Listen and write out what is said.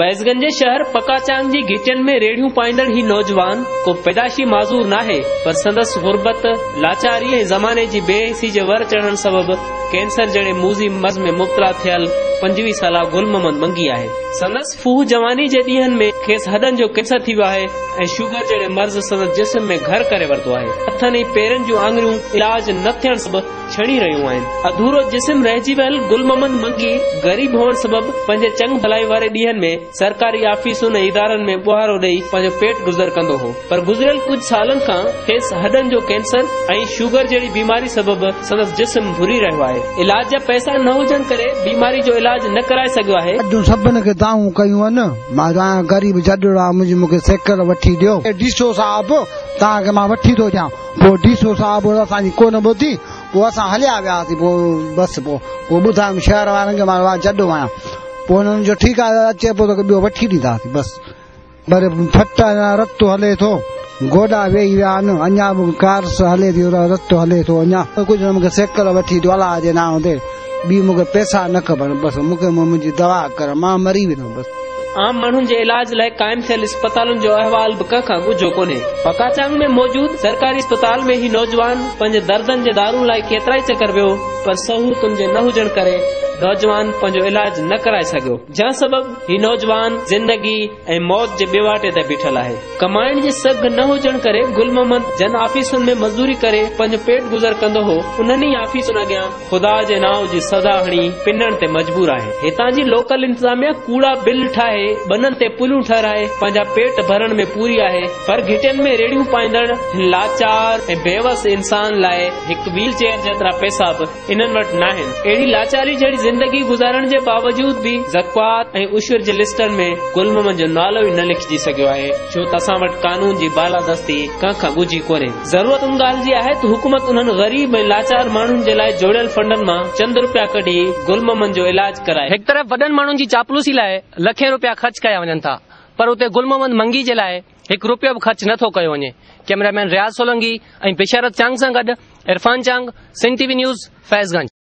فيض گنج جي شهر پڪاچانگ جي گهٽين ۾ ريڙهيون پائيندڙ هي نوجوان ڪو پيدائشي معذور ناهي پر سندس غربت، لاچاري ۽ زماني جي بي حسي جي ور چڙهڻ سبب ڪينسر جهڙي موذي مرض ۾ مبتلا ٿيل 25 سالا گل محمد منگي آهي. سندس ڦوهه جواني جي ڏينهن ۾ کيس هڏن جو ڪينسر ٿي ويو آهي ۽ شوگر جهڙي مرض سندس جسم ۾ گهر ڪري ورتو آهي. هٿن ۽ پيرن جون آڱريون علاج نه ٿيڻ سبب ڇڻي رهيون آهن. اڌورو جسم رهجي ويل گل محمد منگي غريب هئڻ سبب پنهنجي چڱ ڀلائي واري ڏينهن ۾ سرڪاري آفيسن ۽ ادارن ۾ ٻهارو ڏئي پنهنجو پيٽ گذر ڪندو هو پر گذريل ڪجهه سالن کان کيس هڏن جو ڪينسر ۽ شوگر جهڙي بيماري سبب سندس جسم ڀري رهيو آهي. علاج جا پئسا نه هجڻ ڪري بيماري جو علاج نه ڪرائي سگهيو آهي. اڄ سڀن کي دانهون ڪيون آهن، مان چوان غريب جڏڙو آهيان منهنجي مون کي سيڪل وٺي ڏيو. ڊي سو صاحب توهان کي مان وٺي ٿو ڏيان. پوء ڊي سو صاحب اسان جي ڪونه ٻڌي، پوء اسان هليا وياسين، پوء بس پوء پوء ٻڌايم شهر وارن کي مان واهه جڏو آهيان، پوء هنن چيو ٺيڪ آهي اچي پوء توکي ٻيو وٺي ڏينداسين بس. پر ڦٽ اڃا رت هلي ٿو، گوڏا ويهي ويا آهن، اڃا به ڪارس هلي ٿي رت هلي ٿو اڃا ڪجهه نه مون کي سيڪل وٺي ڏيو الله جي نانء تي، ٻي مون کي پئسا نه کپن بس مون کي منهنجي دوا ڪر مان مري ويندم بس. عام ماڻهن جي علاج لاء قائم ٿيل اسپتالن جو احوال به ڪنهن کان ڳجهو ڪونهي. پڪاچانگ ۾ موجود سرڪاري اسپتال ۾ هي نوجوان پنهنجي دردن جي دارون لاء ڪيترائي چڪر ويو پر سهولتن جي نه هجڻ ڪري نوجوان پنهنجو علاج نه ڪرائي سگهيو جنهن سبب هي نوجوان زندگي ۽ موت جي ٻيواٽي تي بيٺل آهي. ڪمائڻ جي سگهه نه هجڻ ڪري گل محمد جن آفيسن ۾ مزدوري ڪري پنهنجو پيٽ گذر ڪندو هو انهن ئي آفيسن اڳيان خدا جي نانء جي صدا هڻي پنڻ تي مجبور آهي. هتان جي لوڪل انتظاميا ڪوڙا بل ٺاهي ٻنن تي پلون ٺهرائي پنهنجا پيٽ ڀرڻ ۾ پوري آهي پر گهٽين ۾ ريڙهيون پائيندڙ هن لاچار ۽ بيوس انسان لاء هڪ ويل چيئر جيترا پئسا به انهن وٽ ناهن. اهڙي لاچاري جهڙي زندگي گذارڻ جي باوجود به زڪوات ۽ عشر جي لسٽن ۾ گل محمد جو نالو ئي نه لکجي سگهيو آهي ڇو ته اسان وٽ قانون جي بالادستي ڪنهن کان ڳجهي ڪونهي. ضرورت ان ڳالهه جي آهي ته حڪومت انهن غريب ۽ لاچار ماڻهن جي لاء جوڙيل فنڊن مان چند روپيا ڪڍي گل محمد جو علاج ڪرائي. هڪ طرف وڏن ماڻهن جي چاپلوسي لاء لکين روپيا خرچ ڪيا وڃن ٿا پر اتي گل محمد منگي جي لاء هڪ روپيو به خرچ نه ٿو ڪيو وڃي. ڪئميرا مين رياض سولنگي ۽ بشارت چانگ سان گڏ Irfan Chang, Sindh T V news, Faiz Ganj.